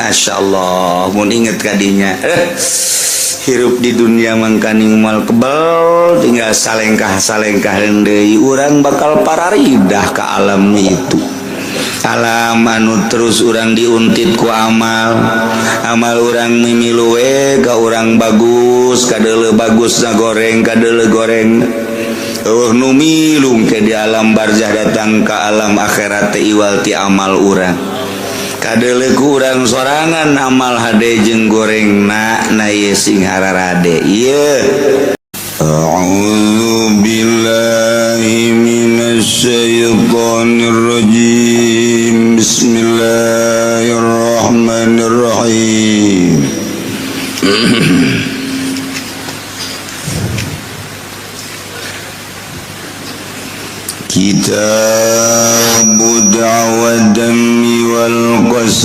Masya Allah, mun inget kadinya, hirup di dunia mangkaning moal kebel, tinggal salengkah salengkah deui urang bakal pararidah ke alam itu, alam anu terus urang diuntit ku amal. Amal urang mimilu we ka urang bagus, kadeuleu bagus na goreng, kadeuleu goreng. Oh, nu milu ke di alam barzah datang ke alam akhirat teh iwal ti amal urang. Kadeuleu ku urang sorangan amal hade jeung goreng na na ieu sing hararade ieu. أعوذ بالله من الشيطان الرجيم. بسم الله الرحمن الرحيم. كتاب دعوى الدم والقسامة.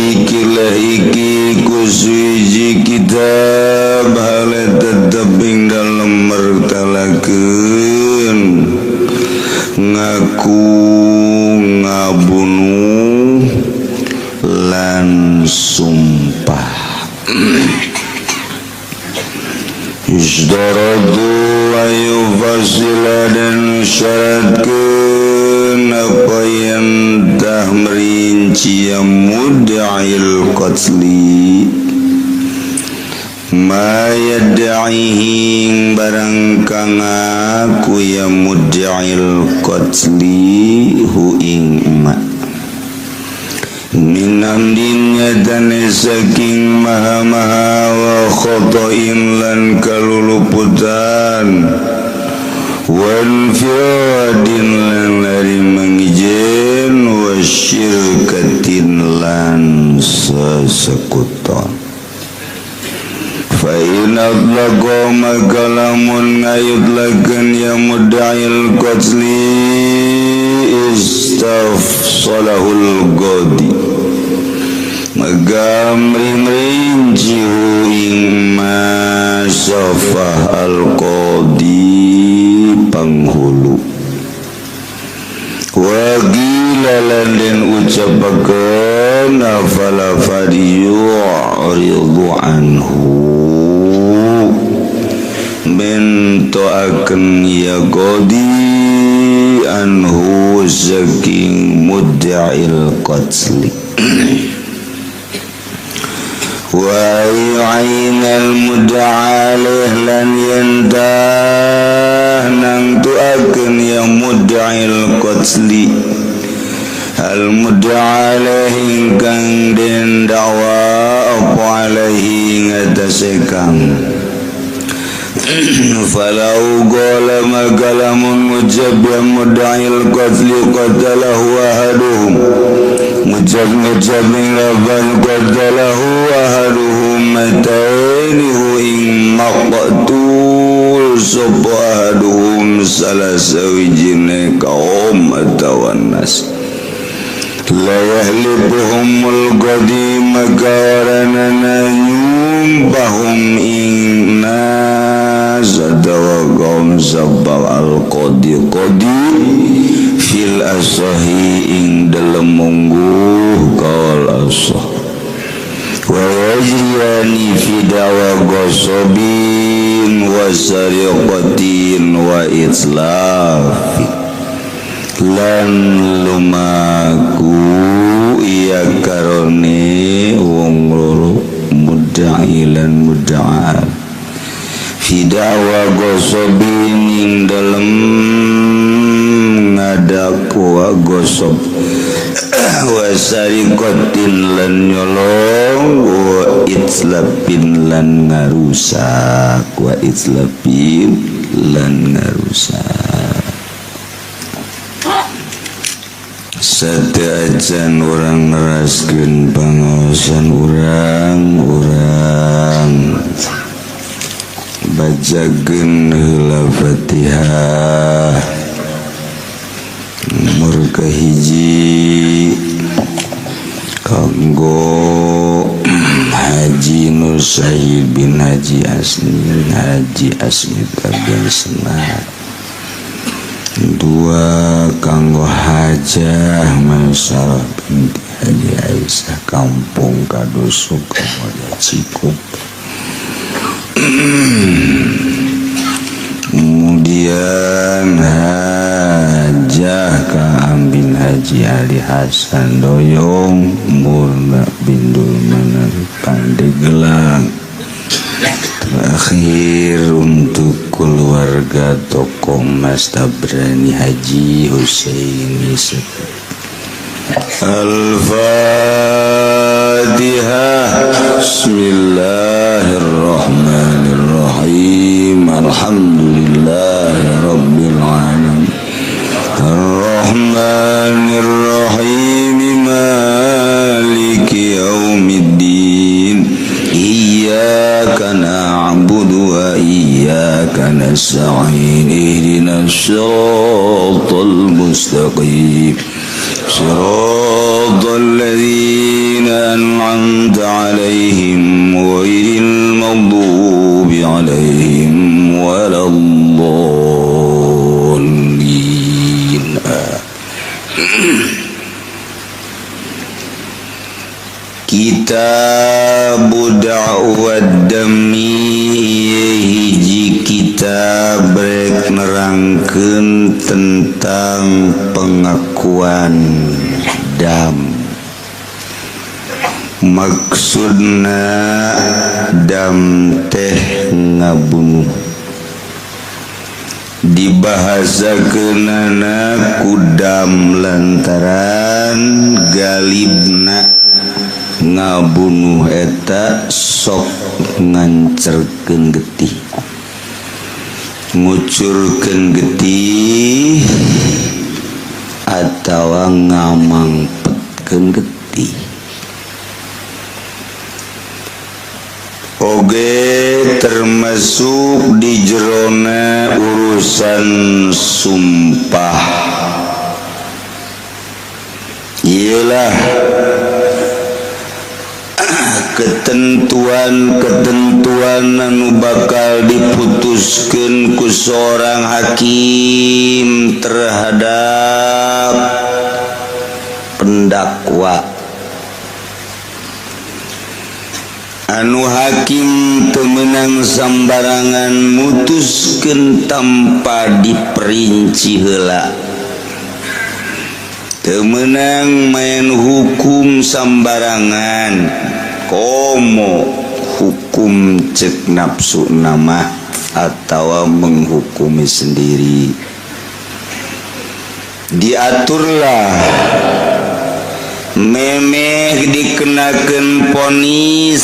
Ikilah iki kusuiji kitab hale tetep ing dalem mertalakeun ngaku ngabunuh lan sumpah. Isdaradu ayu fasila dan syaratkeun apa yang tah merinci yang mud'il qatli ma yad'ihi barang kang aku ya mud'il qatli hu ing ma min amdin dan saking maha-maha wa khata'in lan kaluluputan wan firadin lan lari mangijin wa syirkatin lan sesekuton. Fa in atlaqa maka lamun ngayutlakeun ya muda'il qatli istafsalahul qadi maka mring-rinci ing masafah al-qadi panghulu. Wagila lan den ucapakeun afala fadiyu'ridu anhu bentoakeun ya qadi anhu saking mudda'il qatli wa yu'ainal mudda'a alaih lan yentah nangtuakeun ya mudda'il qatli al mudda'a alaih ingkang den dakwa apa alaihi ngatasé kang. Falau qala maka lamun ngucap ya mudda'il qatli qatalahu ahaduhum, ngucap-ngucap ing lapan qatalahu ahaduhum mataini hu ing maqtul sapa ahaduhum salah sawijine kaum atawa nas, la yahlibuhumul qadi maka oranana nyumpahum ing nas atawa kaum sabab al qadi qadi fil asahi ing dalem mungguh kaul asah. Wa yajriyani fi da'wa ghasabin wa sariqatin wa itlafi lan lumaku iya karone wong loro mudda'i lan mudda'a fi da'wa ghasabin ing dalem ngadakwa ghasab wa sariqatin lan nyolong wa itlafin lan ngarusak wa itlafin lan ngarusak. Sateuacan urang neraskeun pangaosan urang, urang bacakeun heula Fatihah nomor kahiji kanggo Haji Nur Sahid bin Haji Asmi Haji Asmi bin Senat, dua kanggo Haji Hajah Maisarah binti Haji Aisyah Kampung Kadusuk Kabupaten Cikup. Kemudian Hajah Kaam bin Haji Ali Hasan Doyong Murna bin Dulmanar Pandeglang. Terakhir untuk keluarga tokoh Mas Tabrani Haji Husaini. Al-Fatihah. Bismillahirrahmanirrahim. Alhamdulillahi rabbil alamin. Arrahmanirrahim. Maliki yaumiddin. Iyyaka na'budu wa iyyaka nasta'in. Ihdinas siratal mustaqim. صراط الذين أنعمت عليهم غير المغضوب عليهم ولا الضالين. Kitab Da'wad Dami hiji kitab rek nerangkeun tentang pengakuan dam. Maksudna dam teh ngabunuh, dibahasakeunana ku dam lantaran galibna ngabunuh eta sok ngancerkeun getih, ngucurkeun getih atawa ngamangpetkeun getih. Oge termasuk di jerona urusan sumpah. Iyalah ketentuan-ketentuan anu bakal diputuskeun ku seorang hakim terhadap pendakwa. Anu hakim teu meunang sambarangan mutuskeun tanpa diperinci heula, teu meunang main hukum sambarangan. Komo hukum cek nafsu nama atau menghukumi sendiri. Diaturlah memeh dikenakan ponis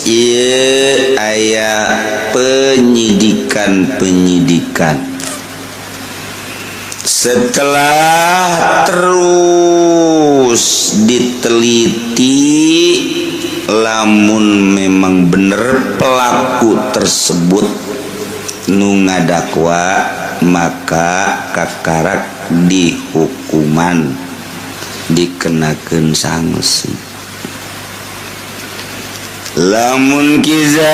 ieu aya penyidikan-penyidikan. Setelah terus diteliti, lamun memang bener pelaku tersebut nu ngadakwa, maka kakarak dihukuman, dikenakeun sanksi. Lamun Ki Zaid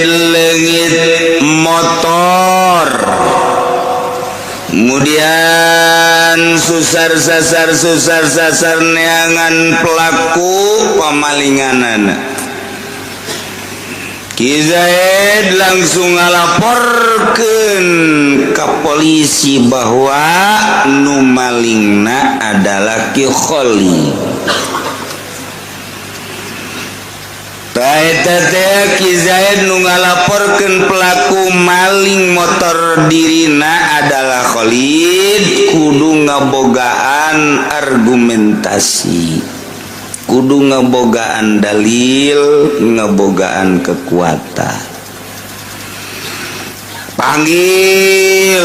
leungit motor, kemudian susar sasar susar sasar neangan pelaku pemalinganana, Ki Zaid langsung ngalaporkeun ke polisi bahwa nu malingna adalah Ki Kholi. Eta teh Ki Zaid nu ngalaporkeun pelaku maling motor dirina adalah Khalid, kudu ngabogaan argumentasi, kudu ngabogaan dalil, ngabogaan kekuatan. Panggil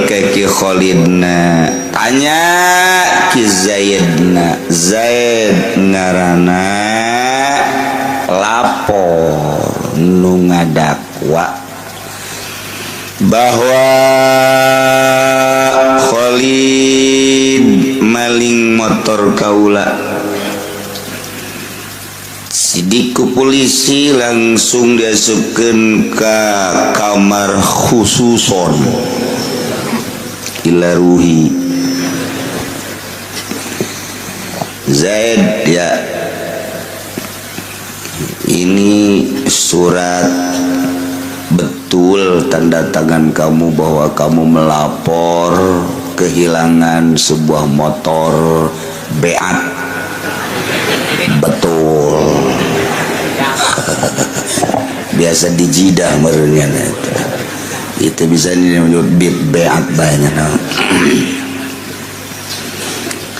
ke Ki Khalidna, tanya Ki Zaidna, Zaid ngarana lapor nu ngadakwa bahwa Khalid maling motor kaula. Sidik ku polisi langsung diasupkeun ka kamar khususon. Ila ruhi Zaid ya, ini surat betul tanda tangan kamu bahwa kamu melapor kehilangan sebuah motor Beat. Betul. Biasa di jidah merenya itu bisa menyebut beat banyak.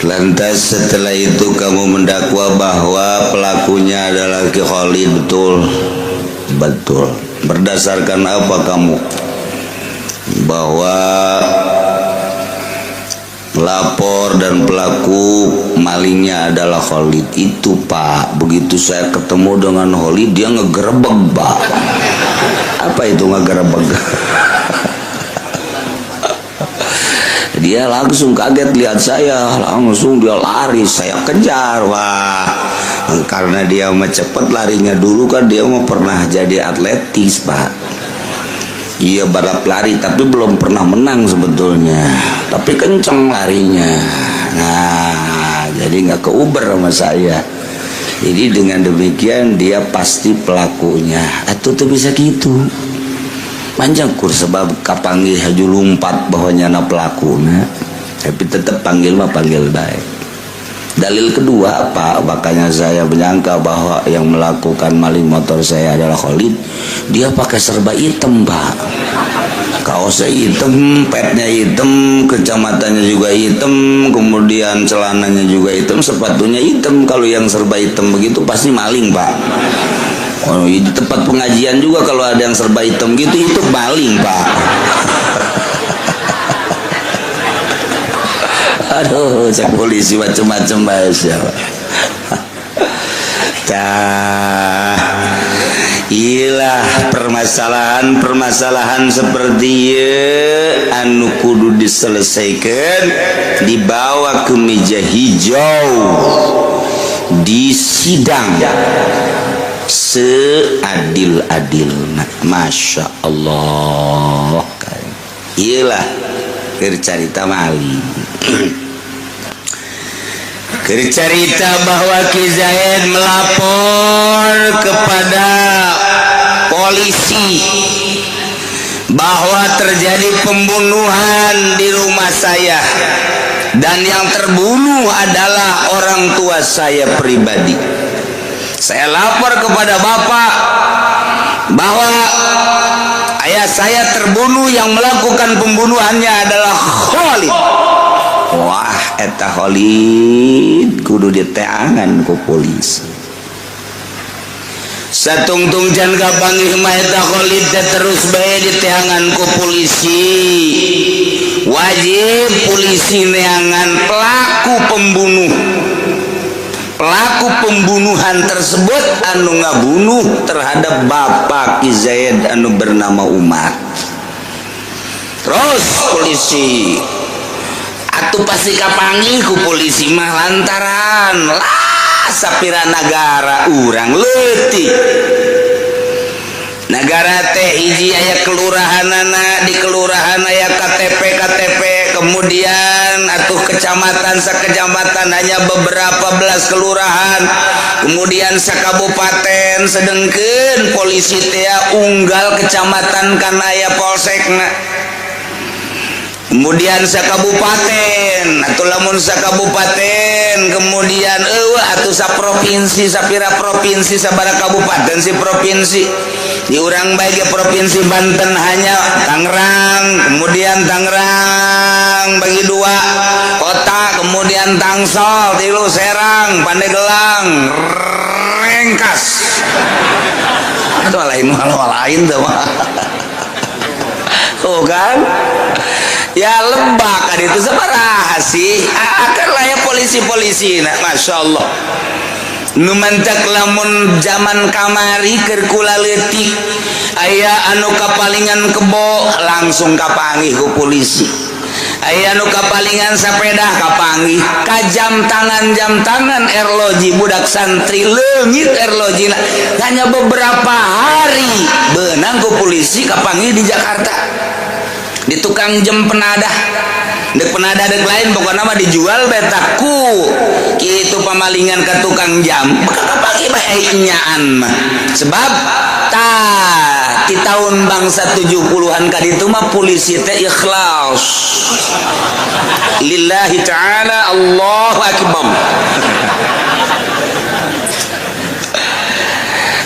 Lantas setelah itu kamu mendakwa bahwa pelakunya adalah Ki Khalid. Betul. Betul. Berdasarkan apa kamu bahwa lapor dan pelaku malingnya adalah Khalid itu, Pak? Begitu saya ketemu dengan Khalid, dia ngegerebek, Pak. Apa itu ngegerebek? Dia langsung kaget lihat saya, langsung dia lari, saya kejar. Wah, karena dia mah cepet larinya, dulu kan dia mau pernah jadi atletis, Pak. Iya, balap lari, tapi belum pernah menang sebetulnya, tapi kenceng larinya. Nah, jadi nggak keuber sama saya. Jadi dengan demikian dia pasti pelakunya. Atau tuh bisa gitu panjang kur sebab kapanggih haju lumpat bahwa nyana pelakuna, tapi tetap panggil mah panggil baik. Dalil kedua apa? Makanya saya menyangka bahwa yang melakukan maling motor saya adalah Khalid. Dia pakai serba hitam, Pak. Kaosnya hitam, petnya hitam, kecamatannya juga hitam, kemudian celananya juga hitam, sepatunya hitam. Kalau yang serba hitam begitu pasti maling, Pak. Oh, di tempat pengajian juga kalau ada yang serba hitam gitu itu maling, Pak. Aduh, cek polisi macam-macam bahasa. Tah, ilah permasalahan-permasalahan seperti ieu anu kudu diselesaikan, dibawa ke meja hijau, di sidang seadil-adil. Masya Allah, iyalah carita maling. Cerita bahwa Ki Zaid melapor kepada polisi bahwa terjadi pembunuhan di rumah saya dan yang terbunuh adalah orang tua saya pribadi. Saya lapor kepada bapak bahwa ayah saya terbunuh, yang melakukan pembunuhannya adalah Khalid. Wah, eta Khalid kudu diteangan ku polisi. Satungtung can kapanggih mah eta Khalid teh terus bae diteangan ku polisi. Wajib polisi neangan pelaku pembunuh. Pelaku pembunuhan tersebut anu ngabunuh terhadap bapak Ki Zaid anu bernama Umar. Terus polisi atuh pasti kapanggih ku polisi mah, lantaran lah sapira nagara urang leutik. Nagara teh hiji aya kelurahanana, di kelurahan aya KTP KTP, kemudian atuh kecamatan, sakecamatan hanya beberapa belas kelurahan, kemudian sakabupaten. Sedengkeun polisi teh unggal kecamatan kan aya polsekna, kemudian sakabupaten atau lamun sakabupaten kemudian eueuh atuh saprovinsi, sapira provinsi, sabaraha kabupaten si provinsi. Di urang bae ge provinsi Banten hanya Tangerang, kemudian Tangerang bagi dua kota, kemudian Tangsel tilu, Serang, Pandeglang, Rengkas itu lain lain tuh mah. Tuh kan ya, Lebak kan itu sabaraha sih akan lah ya polisi-polisi. Nah, Masya Allah, nu mantak lamun zaman kamari keur kula leutik aya anu kapalingan kebo langsung kapanggih ku polisi, aya anu kapalingan sepeda kapanggih, ka jam tangan, jam tangan erloji budak santri leungit erloji, hanya beberapa hari beunang ku polisi kapanggih di Jakarta di tukang jam penadah. Dek penadah dek lain pokoknya mah dijual betaku kitu pamalingan ke tukang jam bakal kapanggih bae nyaan mah. Sebab tah di tahun bangsa 70-an ka ditu mah polisi teh ikhlas lillahi ta'ala. Allahu akbar.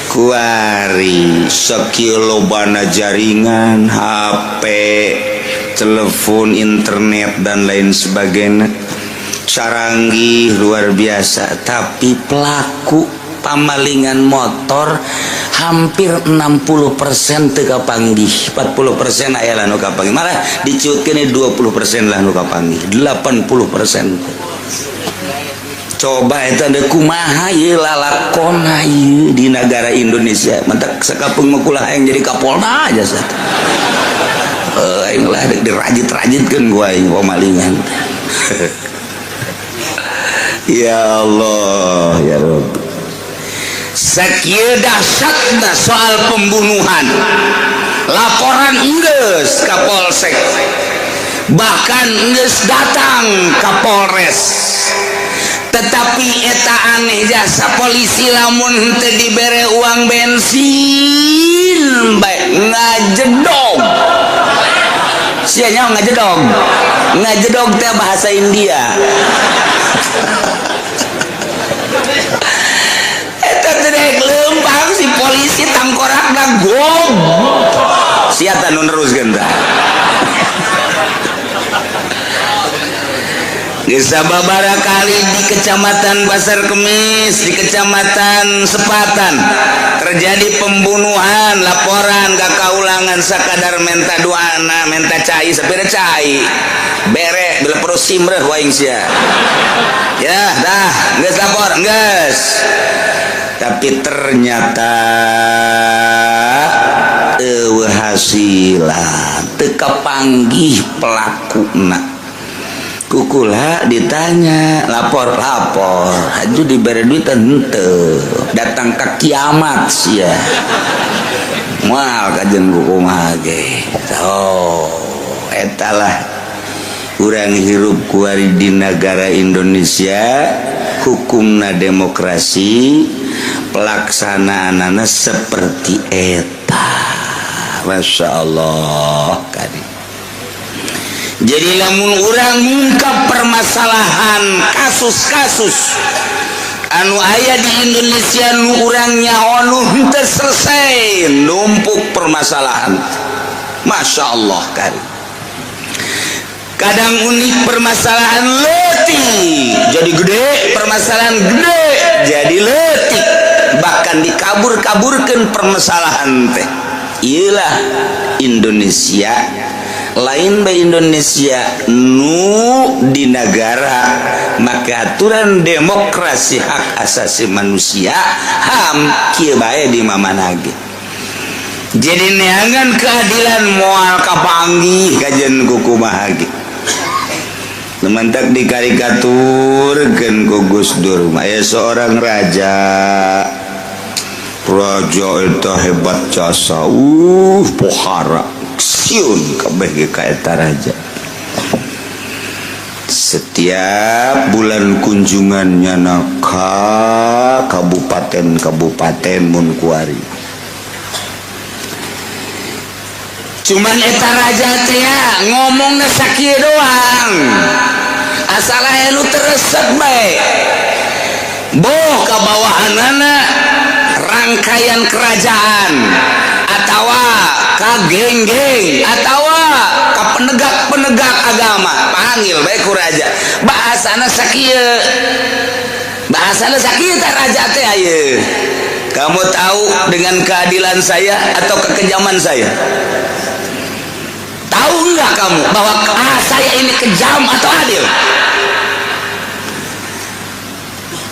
Kuari sakieu lobana jaringan HP, telepon, internet, dan lain sebagainya, caranggih luar biasa, tapi pelaku pamalingan motor hampir 60% teu kapanggih, 40% aya lah nu kapanggih, malah diciutkeun 20% lah nu kapanggih, 80%. Coba eta deuk kumaha ieu lalakona ieu di negara Indonesia. Mantak sakapeung mah kula hayang jadi Kapolda aja sat. Aing lah dek dirajit-rajitkeun ku aing pamalingan. Ya Allah ya Rabbi, sakieu dahsyatna soal pembunuhan, laporan enggeus ka Polsek, bahkan enggeus datang ka Polres, tetapi eta aneh jasa polisi lamun henteu dibere uang bensin bae ngajedog. Sia nyaho ngajedog? Ngajedog teh bahasa India. Eta teh dek leumpang si polisi tangkorakna gom sia tah nu neruskeun tah. Desa babara kali di Kecamatan Pasar Kemis, di Kecamatan Sepatan terjadi pembunuhan, laporan ke kaulangan sakadar menta dua anak, menta cai, sepira cai bere bila perlu simreh waing sia. Ya dah geus lapor geus, tapi ternyata eueuh hasilan, teu kapanggih pelakuna. Kukula ditanya lapor lapor haju diberi duit henteu, datang ke kiamat sia moal kajen kumaha ge. Oh, etalah urang hirup kuari di negara Indonesia, hukumna demokrasi, pelaksanaanana seperti eta. Masya Allah kadi. Jadi lamun urang ngungkap permasalahan kasus-kasus anu aya di Indonesia nu urang nyaho nu henteu selesai numpuk permasalahan. Masya Allah kali. Kadang unik, permasalahan leutik jadi gede, permasalahan gede jadi leutik, bahkan dikabur-kaburkan permasalahan teh. Iyalah Indonesia, lain bae Indonesia nu di negara maka aturan demokrasi, hak asasi manusia, HAM, kieu bae di mamana ge. Jadi neangan keadilan moal kapanggih kajen kukumaha ge. Temantak dikarikaturkeun ku Gus Dur, aya seorang raja. Raja eta hebat jasa, pohara siun kabeh ge ka eta raja. Setiap bulan kunjungannya na ka kabupaten-kabupaten mun kuari. Cuman eta raja teh ngomongna sakieu doang, asal aya nu teu resep bae boh ka bawahanana rangkaian kerajaan atawa ka geng-geng atawa ka penegak-penegak agama, panggil bae ku raja. Bahasana sakieu, bahasana sakieu teh raja teh, ayeuna kamu tahu dengan keadilan saya atau kekejaman saya? Tahu enggak kamu bahwa saya ini kejam atau adil?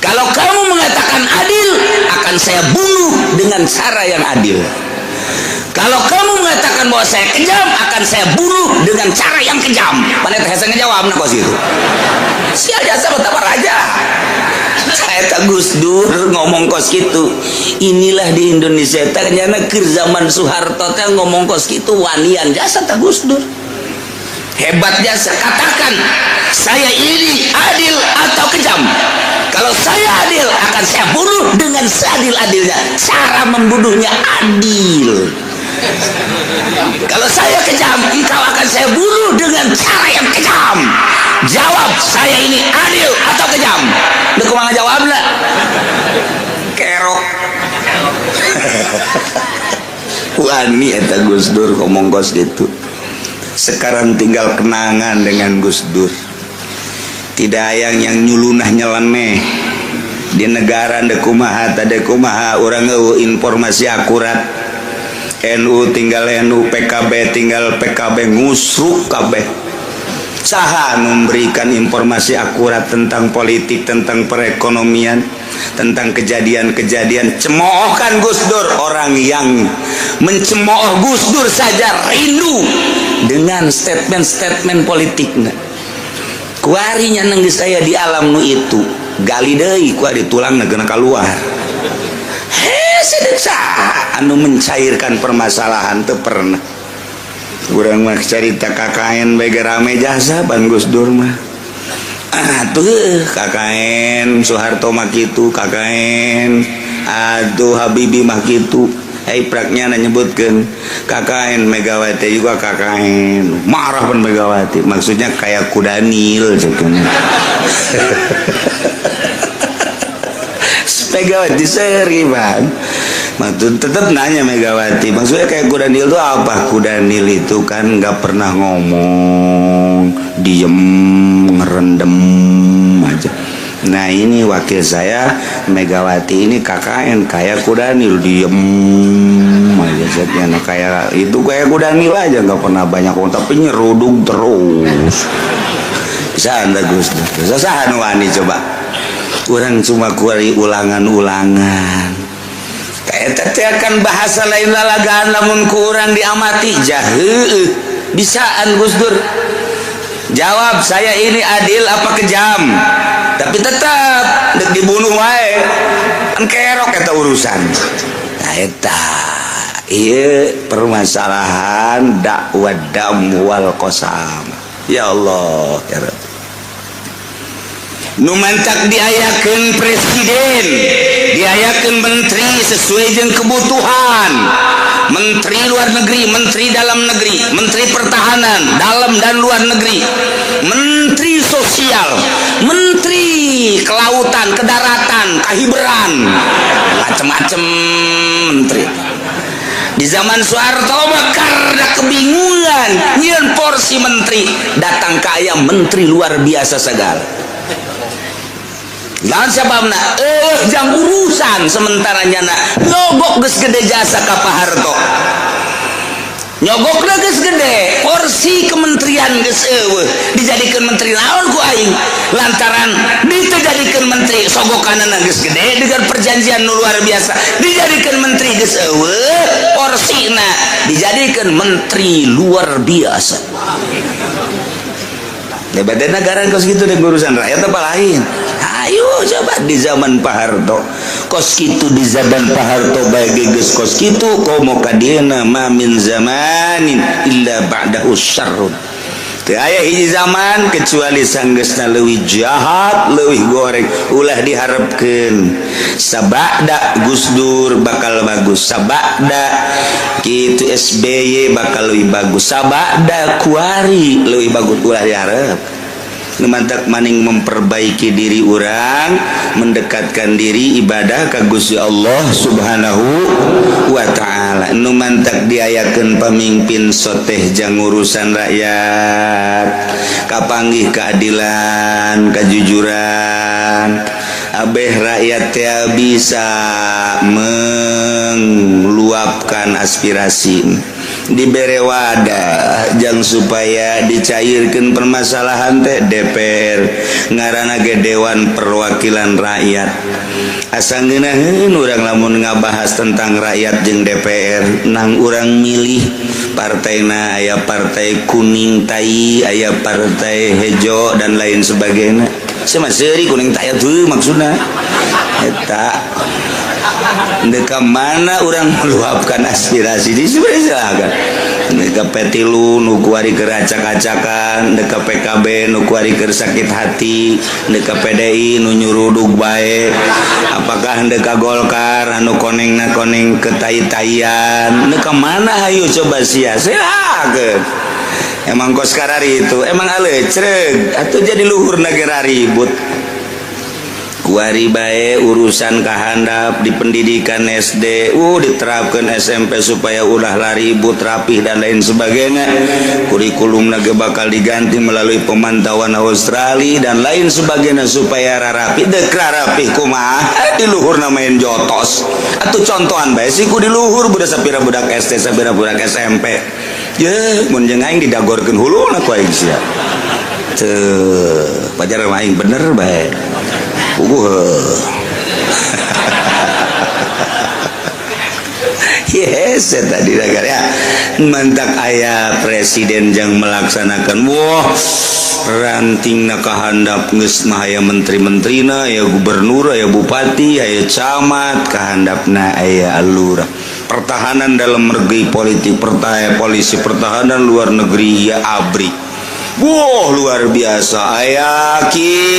Kalau kamu mengatakan adil, akan saya bunuh dengan cara yang adil. Kalau kamu mengatakan bahwa saya kejam, akan saya bunuh dengan cara yang kejam. Mana teh hese ngejawab kos itu. Sia jasa betapa raja. Saya tak Gus Dur ngomong kos gitu. Inilah di Indonesia ternyata keur zaman Soeharto teh ngomong kos gitu wanian jasa tak Gus Dur. Hebatnya saya katakan, saya ini adil atau kejam? Kalau saya adil, akan saya bunuh dengan seadil-adilnya. Cara membunuhnya adil. Kalau saya kejam, engkau akan saya bunuh dengan cara yang kejam. Jawab, saya ini adil atau kejam? Udah, kumaha jawabna? Kerok. Wani eta Gus Dur ngomong kos gitu. Sekarang tinggal kenangan dengan Gus Dur. Tidak yang nyulunah nyeleneh di negara, dek kumaha tadi, kumaha urang euweuh informasi akurat. NU tinggal NU, PKB tinggal PKB, ngusruk kabeh. Saha memberikan informasi akurat tentang politik, tentang perekonomian, tentang kejadian-kejadian? Cemoohkan Gus Dur. Orang yang mencemooh Gus Dur saja rindu dengan statement-statement politiknya. Kuarinya nenggeus saya di alam nu itu, gali deui kuari tulang negara keluar. Hese, anu mencairkan permasalahan teu pernah. Urang mah cerita KKN bae rame jasa ban Gus Dur mah. Ah tuh, KKN Soeharto mah kitu, KKN aduh Habibie mah kitu. Ai praknya nyebutkeun KKN Megawati juga KKN, marah pun Megawati. Maksudnya kayak kuda nil ceknya. Megawati seri ban. Maksud tetap nanya Megawati, maksudnya kayak kuda nil itu apa? Kuda nil itu kan nggak pernah ngomong, diem, ngerendam aja. Nah, ini wakil saya Megawati ini KKN kayak kuda nil, diem aja setnya. Nah, kayak itu, kayak kuda nil aja, nggak pernah banyak ngomong tapi nyeruduk terus. Bisa anda Gus Dur bisa saha nu wani coba? Kurang cuma kuari ulangan-ulangan kayak teh kan bahasa lain lalagaan. Lamun kurang diamati jahe bisaan. Gus Dur jawab, saya ini adil apa kejam? Tapi tetap dek dibunuh wae kan kerok eta urusan. Nah, eta iya permasalahan dakwah dam wal qasam. Ya Allah ya Rabb. Nu mantak diayakeun presiden, diayakeun menteri sesuai jeung kebutuhan. Menteri luar negeri, menteri dalam negeri, menteri pertahanan dalam dan luar negeri, menteri sosial, menteri kelautan, kedaratan, kahiberan, macem-macem menteri. Di zaman Soeharto mah karena kebingungan nyieun porsi menteri, datang kaya menteri luar biasa segala. Lawan sababna jang urusan sementara nyana nyogok geus gede jasa ka Pak Harto. Nyogokna geus gede, porsi kementerian geus euweuh, dijadikeun menteri naon ku aing? Lantaran ditejadikeun menteri, sogokanana geus gede dengan perjanjian nu luar biasa, dijadikeun menteri geus euweuh porsina, dijadikeun menteri luar biasa. Hebatnya negara kos gitu deh, urusan rakyat apa lain. Ayo coba di zaman Pak Harto kos kitu, di zaman Pak Harto bae geus kos kitu, komo kadieuna. Ma min zamanin illa ba'dahu syarrun. Teu aya hiji zaman kecuali sanggeusna leuwih jahat, leuwih goreng. Ulah diharapkeun sabada Gus Dur bakal bagus, sabada kitu SBY bakal leuwih bagus, sabada kuari leuwih bagus, ulah diharap. Mantak maning memperbaiki diri urang, mendekatkan diri ibadah ka Gusti Allah Subhanahu wa ta'ala. Nu mantak diayakeun pamimpin soteh jang urusan rakyat, kapanggih keadilan, kejujuran, abeh rakyat teh bisa meluapkan aspirasi, dibere wadah jang supaya dicairkan permasalahan teh. DPR ngaranna ge Dewan Perwakilan Rakyat. Asa ngeunaheun urang lamun ngabahas tentang rakyat jeung DPR, nang urang milih partaina aya partai kuning tai, aya partai hejo, dan lain sebagainya. Sama seuri kuning tai tuh maksudna eta. Deka mana orang meluapkan aspirasi di sebenarnya silakan. Dek ka P3 nu kuari keur acak-acakan, dek ka PKB nu kuari keur sakit hati, dek ka PDI nu nyurudug bae, apakah dek ka Golkar anu konengna koneng ketai-taian, dek ka mana hayu coba sia silakeun. Emang kos karari itu emang alecreg atau jadi luhur negara ribut kuari bae urusan kahandap di pendidikan SD, diterapkan SMP supaya ulah ribut, rapih, dan lain sebagainya. Kurikulum naga bakal diganti melalui pemantauan Australia dan lain sebagainya supaya rapi. Dek rapi kumaha di luhur main jotos atau contohan bae sih ku di luhur budak, sapira budak SD, sapira budak SMP. Ye, mun jeung aing didagorkeun huluna ku aing sia. Teu, pajar aing bener bae. Puguh. Yes, tadi ya. Mantak aya presiden yang melaksanakan, wah, ranting na kahandap geus mah aya menteri-menterina, aya gubernur, aya bupati, aya camat, kahandapna aya lurah. Pertahanan dalam negeri politik, pertahanan polisi, pertahanan luar negeri ya ABRI. Wow, luar biasa, aya gitu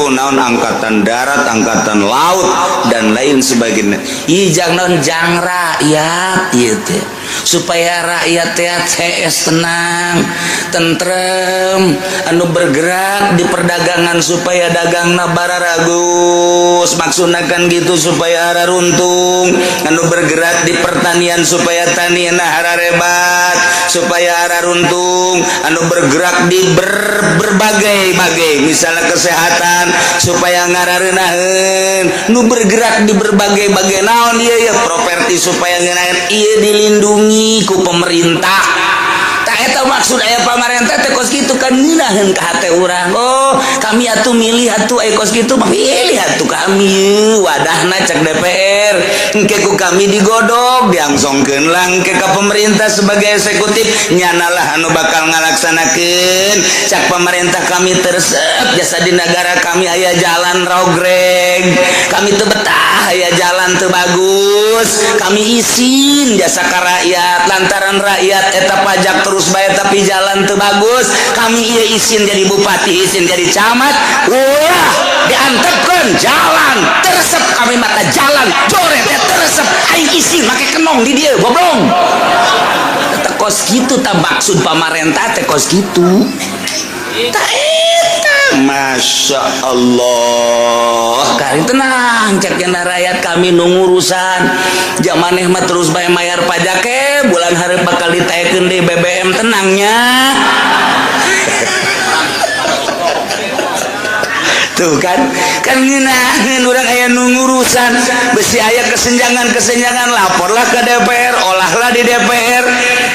naon, angkatan darat, angkatan laut, dan lain sebagainya. Ijang naon, jang rakyat ieu teh, supaya rakyat teh CS tenang, tentrem, anu bergerak di perdagangan supaya dagangna bararagus, maksudna kan gitu, supaya hararuntung, anu bergerak di pertanian supaya tanian hararebat, supaya hararuntung, anu bergerak di berbagai-bagai, misalnya kesehatan supaya ngarareunaheun, nu bergerak di berbagai-bagai naon ieu ya, properti supaya ngeunaheun, ieu dilindungi ku pemerintah. Tak eta maksud aya pamarentah teh kos kitu kan, ngeunaheun ka hate urang. Oh, kami atuh milih atuh, aya kos kitu mah pilih atuh kami wadahna, cek DPR. Engke ku kami digodog, diangsongkeun lah engke ka pemerintah sebagai eksekutif, nyanalah anu bakal ngalaksanakeun. Cak pemerintah, kami teresep jasa di negara kami aya jalan rogreg, kami teu betah aya jalan teu bagus, kami isin jasa ka rakyat lantaran rakyat eta pajak terus bayar tapi jalan teu bagus. Kami ieu isin jadi bupati, isin jadi camat, wah, diantepkeun jalan. Teresep kami mata jalan joret ya, teresep aing isin make kenong di dieu, goblong. Teh kos kitu tah maksud pamarentah teh kos kitu. Tah eta, Masya Allah. Kari tenang, cek janda rakyat, kami nu ngurusan jamaneh mah terus bae mayar pajak ke bulan hari bakal ditaikeun di BBM, tenangnya. Tuh kan, kan ngeunaheun urang aya nu ngurusan. Besi aya kesenjangan-kesenjangan, laporlah ke DPR, olahlah di DPR,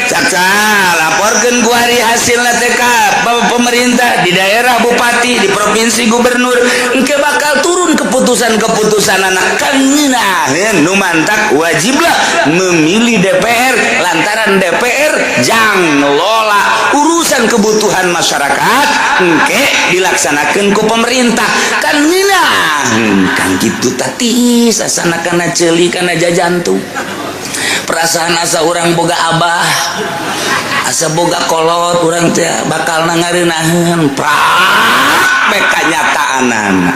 caca laporkeun ku hari hasilna teh ka pemerintah di daerah, bupati di provinsi, gubernur. Engke bakal turun keputusan-keputusan anak. Kan ngeunaheun, nu mantak wajiblah memilih DPR lantaran DPR jang ngelola urusan kebutuhan masyarakat, engke dilaksanakan ku pemerintah. Kan ngeunaheun kan gitu. Tati sasana kana ceuli kana jajantung perasaan asa urang boga abah, asa boga kolot, urang teh bakal ngarenaheun prak bae kanyataanana.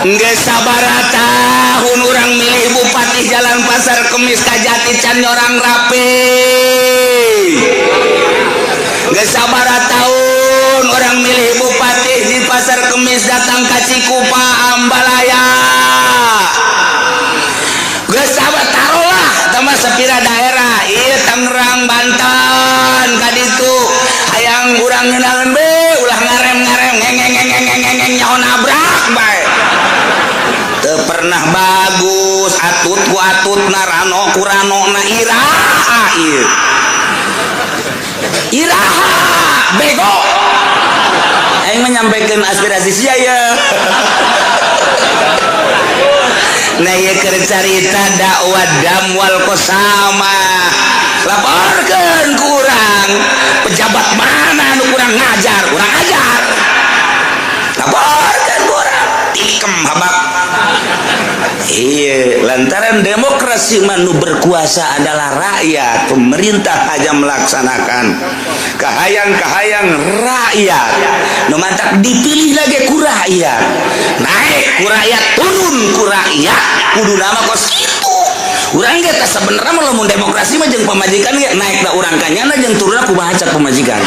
Geus sabaraha tahun urang milih bupati, jalan Pasar Kemis ka Jati can nyorang rapi. Geus sabaraha tahun urang milih bupati di Pasar Kemis datang ka Cikupa, Ambalaya. Geus sabar taruhlah tambah sapira daerah ieu, Tangerang, Banten, ka ditu hayang urang ngeunaheun be, ulah ngarem-ngarem ngeng ngeng ngeng ngeng ngeng ngeng, nyaho nabrak bae. Teu pernah bagus, atut ku atut na, rano ku rano na. Iraha ieu, iraha bego? Aing menyampaikan aspirasi sia ya. Nah, ieu keur carita dakwah dam wal qasama. Laporkeun ku urang pejabat mana nu kurang ngajar, kurang ajar, laporkeun ku urang, tikem habak. Iya, lantaran demokrasi mah nu berkuasa adalah rakyat, pemerintah aja melaksanakan kahayang-kahayang rakyat. Nu matak dipilih lagi ku rakyat, naik ku rakyat, turun ku rakyat, kudu nama kos kitu. Urang ge teh sebenarnya mah lamun demokrasi mah jeung pamajikan ge naik da urang kanyana jeung turunna kumaha cak pamajikan.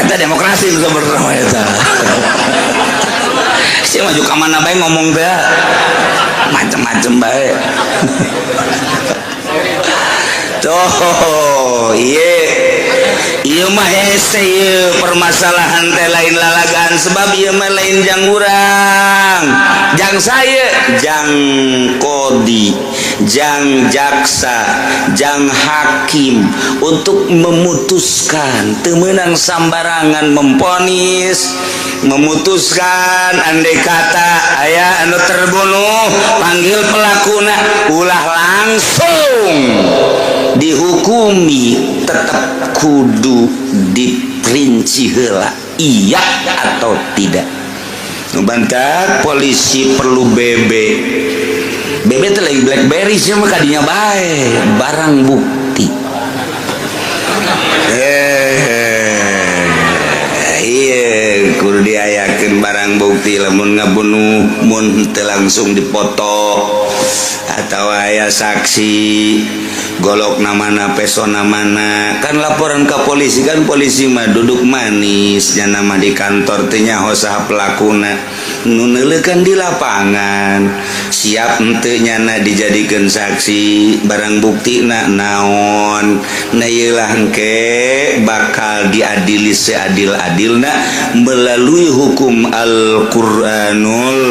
Eta demokrasi nu sebenarnya mah eta. Sih maju ka mana bae ngomong teh macem-macem bae. Tuh, iya. Ieu mah hese ieu permasalahan teh lain lalagan sebab ieu mah lain jang urang. Jang saya, jang kodi, jang jaksa, jang hakim untuk memutuskan teu meunang sambarangan memponis, memutuskan. Andai kata aya anu terbunuh, panggil pelakuna, ulah langsung dihukumi, tetap kudu diperinci heula iya atau tidak. Nu bantak polisi perlu BB. BB teh lagi BlackBerry sih mah kadinya bae barang bukti. Iya, kudu diayakeun barang bukti lamun ngabunuh, mun teu langsung dipoto atau aya saksi golok namana, pesona mana, kan laporan ke polisi. Kan polisi mah duduk manis nya nama di kantor teh nyaho saha pelakuna, nu kan di lapangan siap henteu nyana dijadikeun saksi, barang bukti na naon. Nah, ieu lah engke bakal diadili seadil-adilna melalui hukum Al-Qur'anul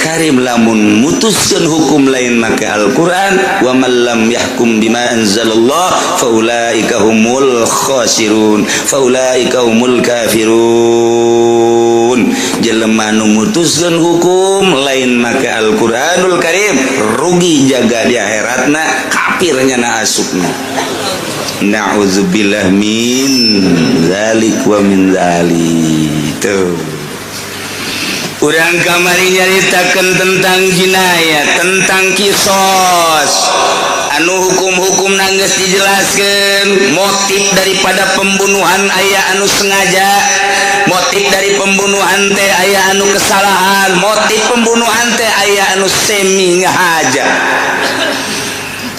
Karim. Lamun mutuskeun hukum lain make Al-Qur'an, wa man lam yahkum bima anzalallah faulaika humul khasirun, faulaika humul kafirun. Jelema nu mutuskeun hukum lain make Al-Qur'anul Karim rugi jaga di akhiratna, kafirnya na asupna. Na'udzubillah min zalik wa min zalik. Tuh, urang kamari nyaritakeun tentang jinayat, tentang kisos, anu hukum-hukum nangis dijelaskan. Motif daripada pembunuhan aya anu sengaja, motif dari pembunuhan teh aya anu kesalahan, motif pembunuhan teh aya anu semi ngahaja.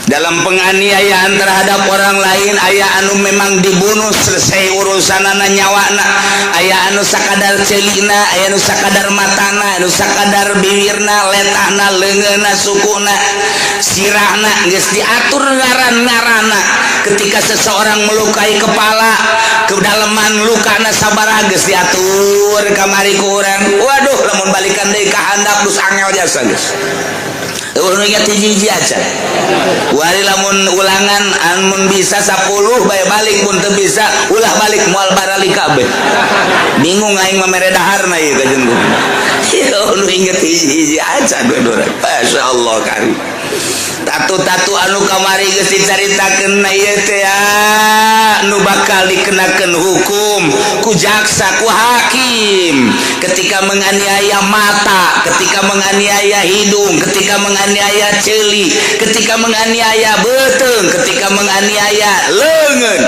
Dalam penganiayaan terhadap orang lain aya anu memang dibunuh, selesai urusanana, nyawana, aya anu sakadar celina, aya anu sakadar matana, anu sakadar bibirna, letahna, leungeunna, sukuna, sirahna, geus diatur ngaran-ngaranna. Ketika seseorang melukai kepala, kedalaman lukana sabaraha geus diatur kamari ku urang. Waduh, lamun balikan deui ka handap geus angel jasa geus. Eueuh nu inget hiji-hiji aja. Wari lamun ulangan amun bisa 10 bae balik, mun teu bisa ulah balik, moal barali kabeh. Bingung aing mah mere daharna ieu ka jeung. Ieu nu inget hiji-hiji aja dua-dua. Masya Allah kari. Tatu-tatu anu kamari geus dicaritakeun na ieu teh nu bakal dikenakeun hukum ku jaksa, ku hakim ketika menganiaya mata, ketika menganiaya hidung, ketika menganiaya ceuli, ketika menganiaya beuteung, ketika menganiaya leungeun.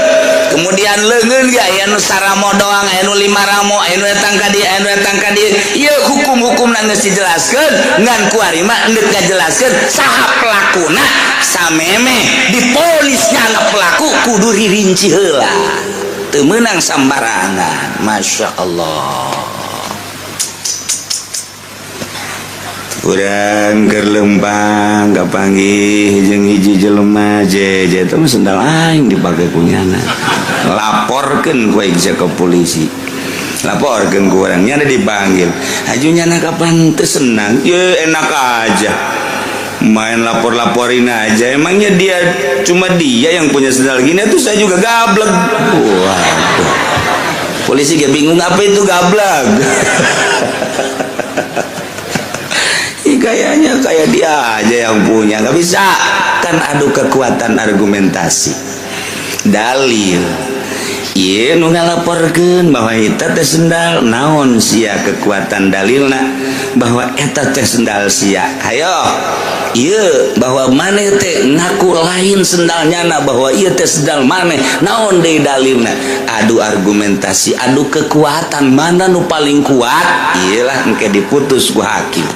Kemudian leungeun ge aya nu saramo doang, aya nu lima ramo, aya nu datang ka dieu, aya nu datang ka dieu. Ieu hukum-hukumna geus dijelaskeun, ngan kuari mah endek ngajelaskeun saha pelakuna. Sameme diponis nyana pelaku kudu ririnci heula, teu meunang sambarangan. Masya Allah. Urang keur lempang kapanggih jeung hiji jelema, je je teh sendal aing dipake ku nyana, laporkeun ku aing ke polisi, laporkeun ku urang, nyana dipanggil. Haju nyana kapan teu senang ye, enak aja main lapor-laporin aja, emangnya dia cuma dia yang punya sendal gini tuh, saya juga gablek. Waduh, polisi gak bingung apa itu gablek. Kayaknya kayak dia aja yang punya, nggak bisa kan adu kekuatan argumentasi dalil. Ieu nu ngalaporkeun bahwa eta teh sendal. Naon sia kekuatan dalilna bahwa eta teh sendal sia? Hayo, ieu bahwa maneh teh ngaku lain sendalnya na, bahwa ieu teh sendal maneh, naon deui dalilna? Adu argumentasi, adu kekuatan, mana nu paling kuat, iyalah engke diputus ku hakim.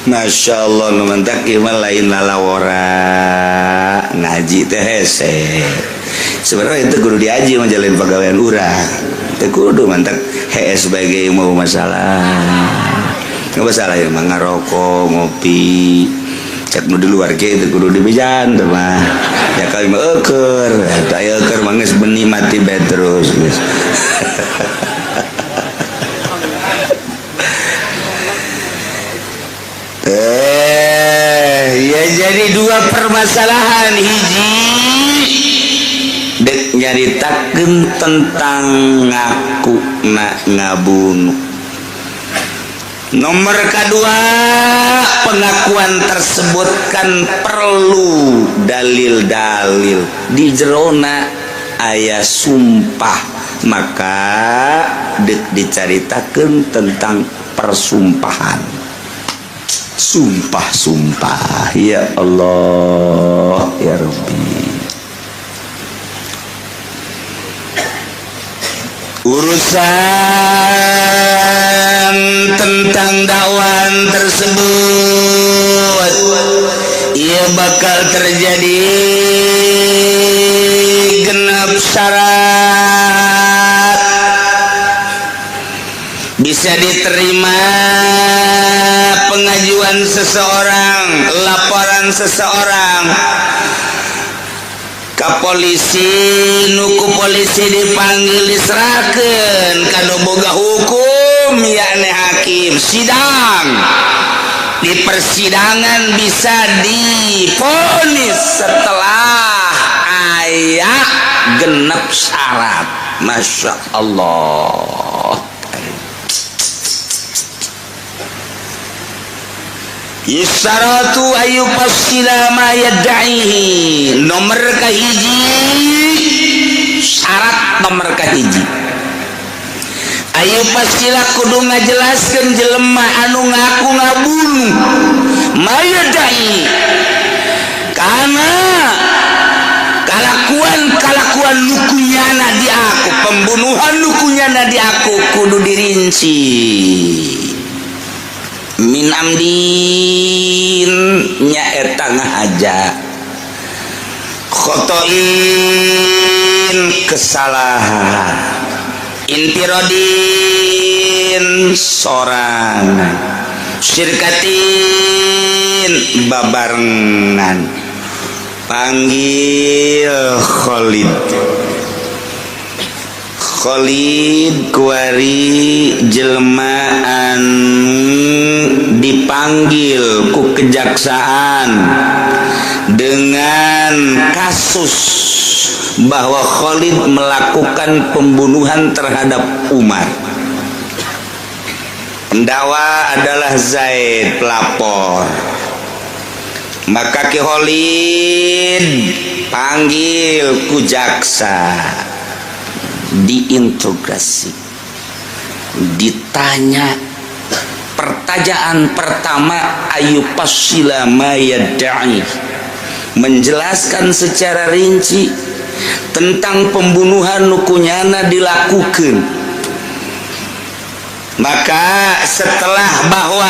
Masya Allah, nu mantak ieu mah lain lalawora, ngaji teh hese. Sebenarnya itu kudu diaji mah, jalin pagawean urang teh kudu mantak hees sebagai mau masalah. Nggak masalah ya mah, ngarokok, ngopi, cek nu di luar ge itu kudu dibejan teh mah ya. Kali mah eueur eta eueur mah geus benih mati bae terus geus. Ya, jadi dua permasalahan. Hiji dek nyaritakeun tentang ngaku na ngabunuh. Nomor kedua, pengakuan tersebut kan perlu dalil-dalil, di jerona aya sumpah, maka dek dicaritakeun tentang persumpahan. Sumpah-sumpah, ya Allah ya Rabbi. Urusan tentang dakwaan tersebut ia bakal terjadi genap syarat bisa diterima pengajuan seseorang, laporan seseorang ke polisi, nuku polisi dipanggil, diserahkan kalau boga hukum, yakni hakim, sidang. Di persidangan bisa divonis setelah aya genep syarat. Masya Allah. Yusaratu ayu fasila ma yadda'ihi. Nomor kahiji, syarat nomor kahiji, ayu fasila kudu ngajelaskeun jelema anu ngaku ngabunuh, ma yadda'i karena kalakuan-kalakuan nukunyana di aku, pembunuhan nukunyana di aku kudu dirinci. Min amdin, nyaeta ngahaja, khotoin, kesalahan, intirodin, sorangan, syirkatin, babarengan. Panggil Khalid. Khalid kuari jelmaan dipanggil ku kejaksaan dengan kasus bahwa Khalid melakukan pembunuhan terhadap Umar. Pendakwa adalah Zaid, pelapor. Maka Ki Khalid panggil ku jaksa, diinterogasi, ditanya. Pertanyaan pertama, ayu fasila ma yadda'i, menjelaskan secara rinci tentang pembunuhan nukunyana dilakukan. Maka setelah bahwa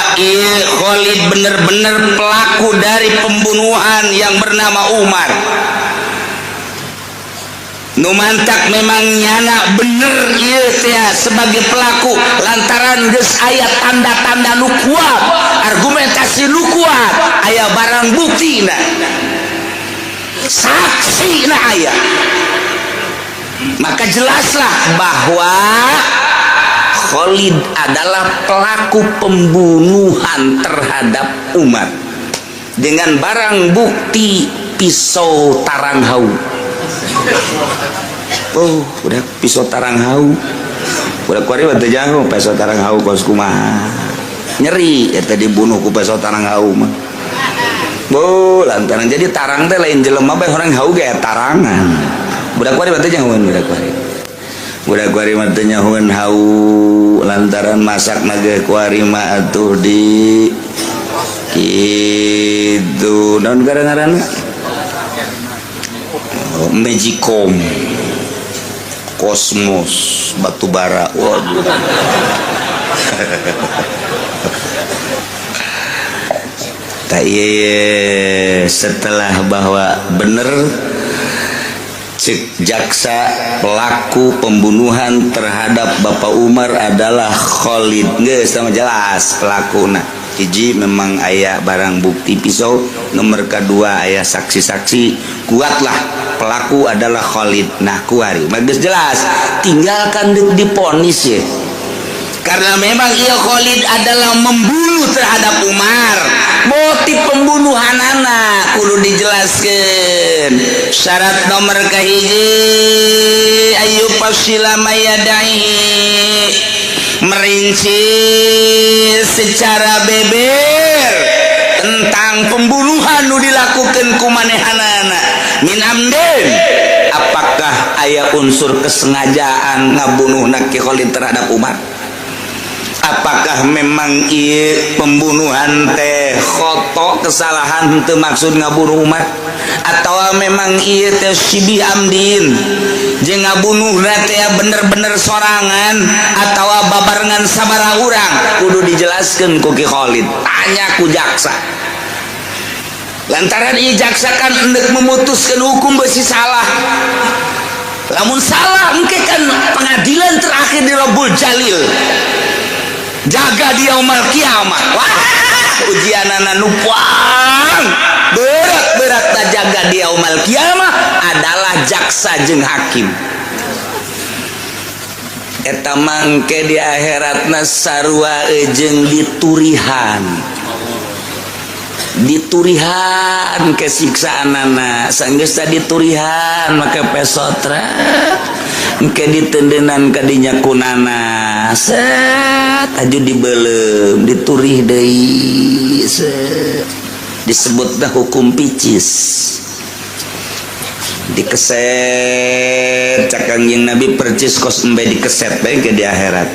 Khalid benar-benar pelaku dari pembunuhan yang bernama Umar, numantak memang nyana bener ieu teh sebagai pelaku, lantaran geus aya tanda-tanda nu kuat, argumentasi nu kuat, aya barang bukti na, saksi na aya, maka jelaslah bahwa Khalid adalah pelaku pembunuhan terhadap Umar dengan barang bukti pisau tarang hau. Oh, udah pisau tarang hau. Udah kuari teu jauh pisau tarang hau kos kumaha. Nyeri eta dibunuh ku pisau tarang hau mah. Oh, lantaran jadi tarang teh lain jelema bae, orang hau ge tarangan. Budak kuari teu jauh, budak kuari. Budak kuari mah teu nyahoeun hau lantaran masak ge kuari mah atuh di kitu naon gara-garana. Oh, Magicom, Kosmos, batu bara, waduh. Tak iya, setelah bahwa bener cek jaksa pelaku pembunuhan terhadap Bapak Umar adalah Khalid, geus sama jelas pelakuna. Hiji, memang aya barang bukti pisau. Nomor kedua, aya saksi-saksi, kuatlah pelaku adalah Khalid. Nah, kuari mah geus jelas, tinggalkan diponis ya, karena memang iya Khalid adalah membunuh terhadap Umar. Motif pembunuhan anak kudu dijelaskan. Syarat nomor kahiji, an yufassila ma yadda'ihi, merinci secara beber tentang pembunuhan nu dilakukan ku manehanana, min amdin, apakah aya unsur kesengajaan ngabunuh Ki Khalid terhadap Umar, apakah memang iya pembunuhan teh khoto, kesalahan, teu maksud ngabunuh Umar, atau memang iya teh syibih amdin, jeung ngabunuh teh bener-bener sorangan atau babarengan sabaraha urang, kudu dijelaskan ku Ki Khalid. Tanya ku jaksa, lantaran iya jaksa kan hendak memutuskan hukum besi salah. Lamun salah engke kan pengadilan terakhir di Rabbul Jalil, jaga di yaumul kiamat. Wah, ujianana numpang berat-berat. Tak jaga di yaumul kiamat adalah jaksa jeung hakim. Eta mangke di akhiratna sarua jeung diturihan, diturihan kesiksaanana. Sanggeus diturihan make pesotra, engke ditendenan kadinya kunana, set aju dibelem, diturih deui, set. Disebut dah hukum picis, dikeset. Cak Kangjeng Nabi percis kos embe dikeset bae ke di akhirat.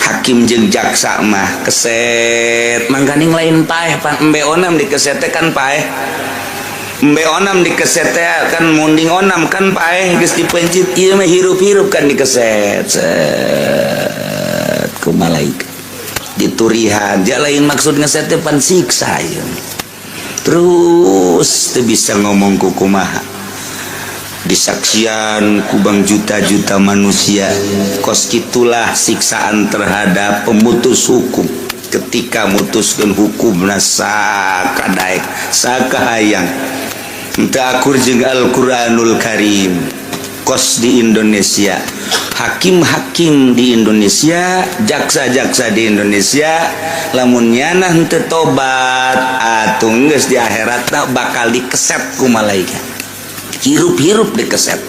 Hakim jeung jaksa mah keset, mangkaning lain paeh pan. Embe onam dikeset teh kan paeh, embe onam dikeset teh kan munding onam kan paeh, geus dipencit. Ieu mah hirup-hirup kan dikeset, set ku malaikat diturihan. Dia lain maksud ngeset teh pan siksa ieu. Terus teu bisa ngomong ku kumaha, disaksian kubang juta-juta manusia. Kos kitulah siksaan terhadap pemutus hukum ketika mutuskan hukum sakadaek sakahayang, teu akur jeung Al-Qur'anul Karim. Kos di Indonesia, hakim-hakim di Indonesia, jaksa-jaksa di Indonesia, lamun nyana henteu tobat atuh geus di akhirat bakal dikeset ku malaikat hirup-hirup. Dikeset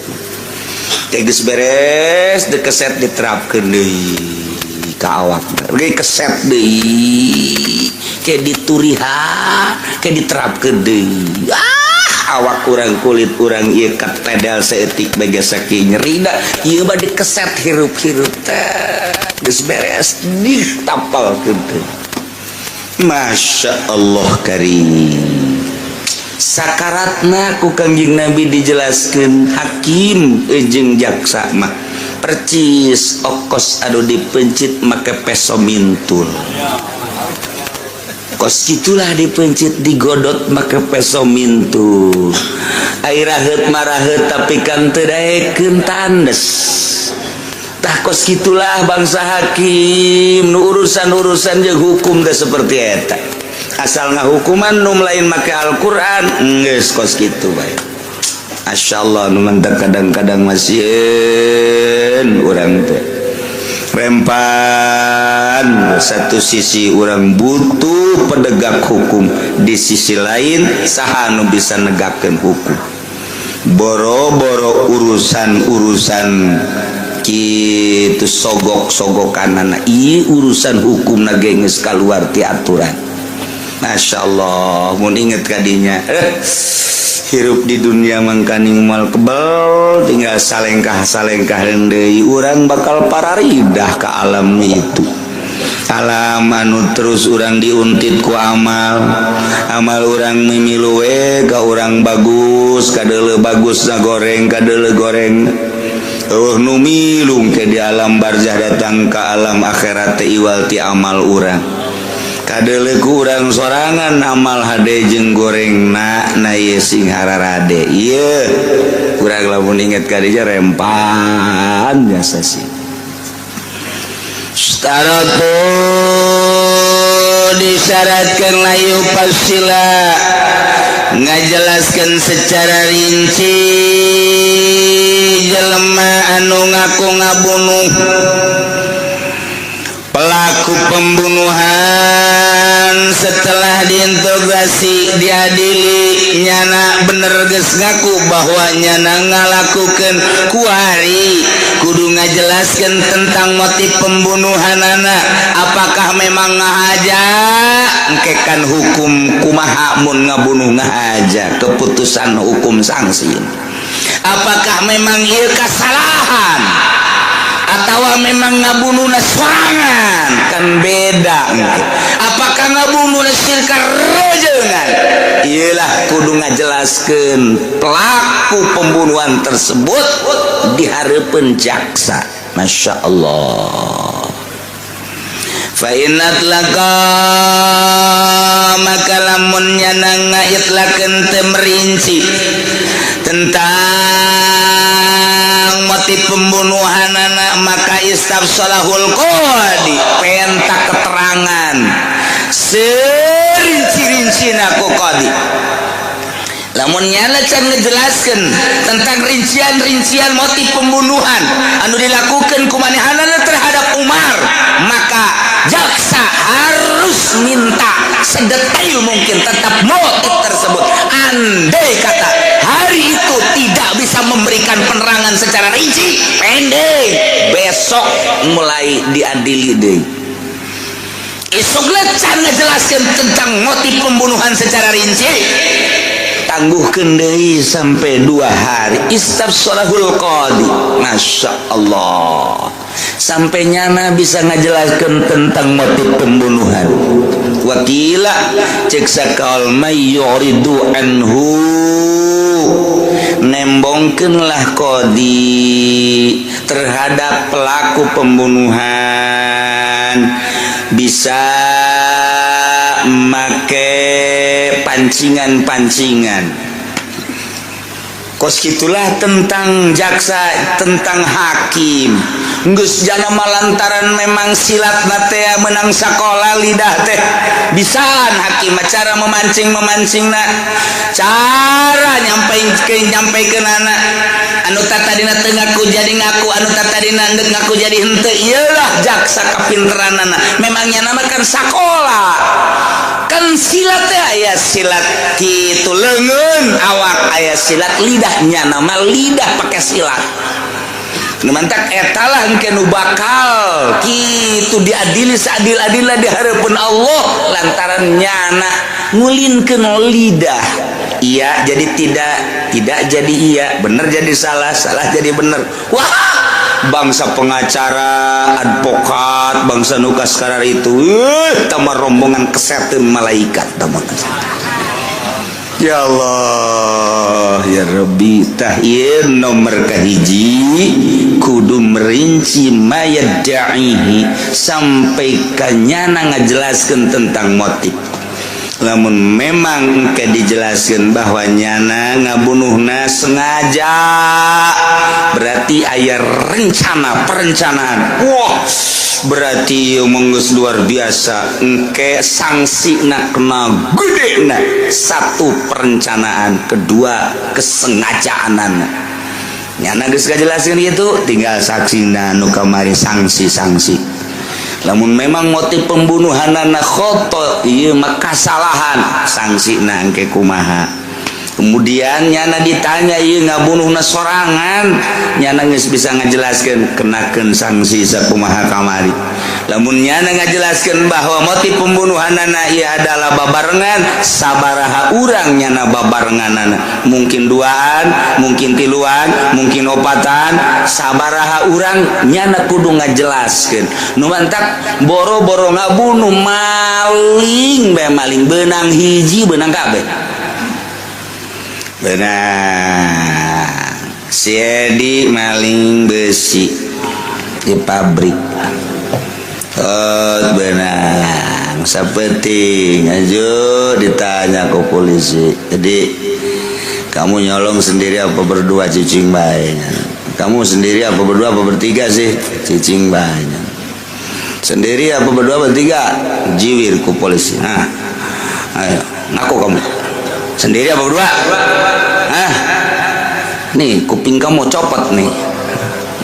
geus beres dikeset, diterapkeun deui ka awak, dikeset deui, kayak diturihan, kayak diterapkeun deui. Ah, awak urang, kulit urang ieu katedel saeutik bae saking nyerina. Ieu mah dikeset hirup-hirup teh, geus beres ditapalkeun deui. Masya Allah karim. Sakaratna ku Kangjeng Nabi dijelaskan, hakim jeung jaksa mah percis okos anu dipencit make peso mintul. Kos gitulah dipencit, digodot make peso mintul. Ai raheut maraheut, tapi kan teu daekeun tandes. Tah, kos gitulah bangsa hakim nu urusan-urusan jeung hukum teh seperti eta. Asal ngahukuman nu lain make Al-Qur'an, geus kos kitu bae. Masyaallah, nu mantap. Kadang-kadang masieun urang teh rempan. Satu sisi urang butuh penegak hukum, di sisi lain saha nu bisa negakkeun hukum? Boro-boro urusan-urusan kitu sogok-sogokan, ieu urusan hukum na ge geus kaluar ti aturan. Masya Allah, mun inget kadinya, Hirup di dunia mangkaning moal kebel, tinggal salengkah salengkah deui urang bakal pararidah ke alam itu, alam anu terus urang diuntit ku amal. Amal urang mimilu we ka urang bagus, kadeuleu bagus na goreng, kadeuleu goreng. Oh, nu milu ke di alam barzah, datang ke alam akhirat teh iwal ti amal urang. Kadeuleu ku urang sorangan amal hade jeung goreng na. Na ieu sing hararade ieu urang lamun inget ka dinya rempan biasa sih. Yusytaratu, disyaratkan, la yufassila, ngajelaskan secara rinci, jelema anu ngaku ngabunuh, pelaku pembunuhan. Setelah diinterogasi, diadili, nyana bener geus ngaku bahwa nyana ngalakukan kuari, kudu ngajelaskan tentang motif pembunuhan anak. Apakah memang ngahaja? Engkekan hukum kumaha mun ngabunuh ngahaja, keputusan hukum sanksi. Apakah memang ieu kesalahan atau memang ngabunuh sorangan? Kan beda engke. Apakah ngabunuh sirka rejengan? Iyalah, kudu ngajelaskeun pelaku pembunuhan tersebut di hareupeun jaksa. Masya Allah. Fa in atlaqa, maka lamun nyana ngaitlakeun, teu merinci tentang motif pembunuhan anak, maka istafshalahul qadi, penta keterangan serinci-rincina ku qadi. Lamun nyana can ngejelaskan tentang rincian-rincian motif pembunuhan anu dilakukan ku manehanana terhadap Umar, maka jaksa harus minta sedetail mungkin tentang motif tersebut. Andai kata hari itu tidak bisa memberikan penerangan secara rinci, pendek, Besok mulai diadili deh. Isuk can ngejelaskan tentang motif pembunuhan secara rinci, tangguhkeun deui sampai 2 hari. Istafshalahul qadi. Masya Allah, sampai nyana bisa ngajelaskan tentang motif pembunuhan. Wa qila, cek sakaul, may yu'ridu anhu, nembongkeunlah qadi terhadap pelaku pembunuhan, bisa make pancingan-pancingan kos gitulah tentang jaksa, tentang hakim. Geus jana malantaran memang silat teh menang sekolah lidah teh bisaan hakim cara memancing memancing na, cara nyampe nyampe ke anak anu tadina teu ngaku jadi ngaku, anu tadina ndek ngaku jadi henteu. Iyalah, jaksa kapinteranana memangnya nama kan sekolah kan silat teh aya silat kitu leungeun awak, aya silat lidahnya, nama lidah pakai silat. Nu mantak etalah engke nu bakal kitu diadili seadil-adilna di hareupeun Allah lantaran nyana ngulinkeun lidah, iya jadi tidak, tidak jadi iya, bener jadi salah, salah jadi bener. Wah, bangsa pengacara, advokat, bangsa nukas karar itu tambah rombongan kesetan malaikat tambah. Ya Allah ya Rabbi. Tah, ieu nomor kahiji kudu merinci ma yadda'ihi sampai kanyana ngajelaskeun tentang motif. Lamun memang engke dijelaskan bahwa nyana ngabunuhna sengaja, berarti aya rencana perencanaan. Wah, berarti menggeus luar biasa engke sanksi na kena gede na. Satu, perencanaan, kedua, kesengajaan. Nyana geus ngajelaskeun itu, tinggal saksina nu kamari sanksi-sanksi. Lamun memang motif pembunuhanana khoto, ieu mah kasalahan, sanksina engke kumaha. Kemudian nyana ditanya, ieu ngabunuhna sorangan, nyana geus bisa ngajelaskeun, kenakeun sanksi sakumaha kamari. Lamun nyana ngajelaskeun bahwa motif pembunuhanana ieu adalah babarengan, sabaraha urang nyana babarenganana, mungkin duaan, mungkin tiluan, mungkin opatan, sabaraha urang nyana kudu ngajelaskeun. Nu mantak boro-boro ngabunuh, maling bae, maling benang hiji benang kabeh. Benar, si Edi maling besi di pabrik. Oh, benang seperti ngaju ditanya ke polisi, "Jadi kamu nyolong sendiri apa berdua?" "Cicing bae." "Kamu sendiri apa berdua apa bertiga sih?" "Cicing bae." "Sendiri apa berdua bertiga?" Jiwir ku polisi. "Nah, ayo ngaku, kamu sendiri apa berdua? Ah, nih kuping kamu copot nih."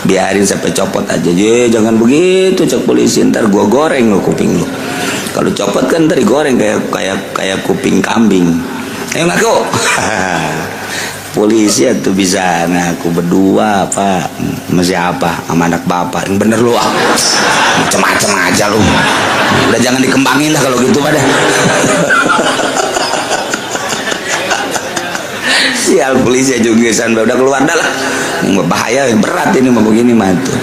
"Biarin sampai copot aja." "Je, jangan begitu," cek polisi, "ntar gua goreng lo kuping lu. Kalau copot kan ntar digoreng kayak kayak kayak kuping kambing. Ayo ngaku." Polisi itu bisa ngaku, "Berdua, Pak." "Masih apa? Sama anak bapak?" "Yang bener lu ah. Macam-macam aja lu. Udah, jangan dikembangin lah kalau gitu pada." Sial, polisi juga udah keluar dah lah, bahaya, berat ini mau begini mah tuh.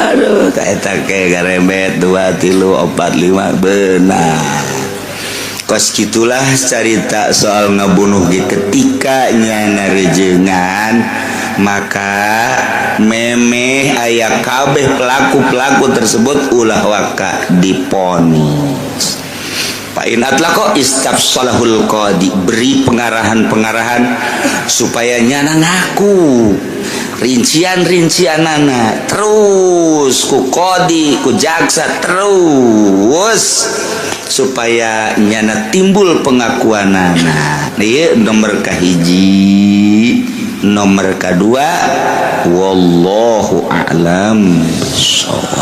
Aduh, kayak kayak garemet dua, tilu, opat, lima benar. Kos gitulah cerita soal ngebunuh. Ketika nyana rejengan, maka memeh aya kabeh pelaku-pelaku tersebut, ulah waka diponis. Fa in kok istafshalahul qadi, beri pengarahan-pengarahan supaya nyana ngaku rincian-rincianana terus ku qadi, ku jaksa, terus supaya nyana timbul pengakuanana. Ieu nomor kahiji. Nomor kedua, wallahu a'lam bissawab.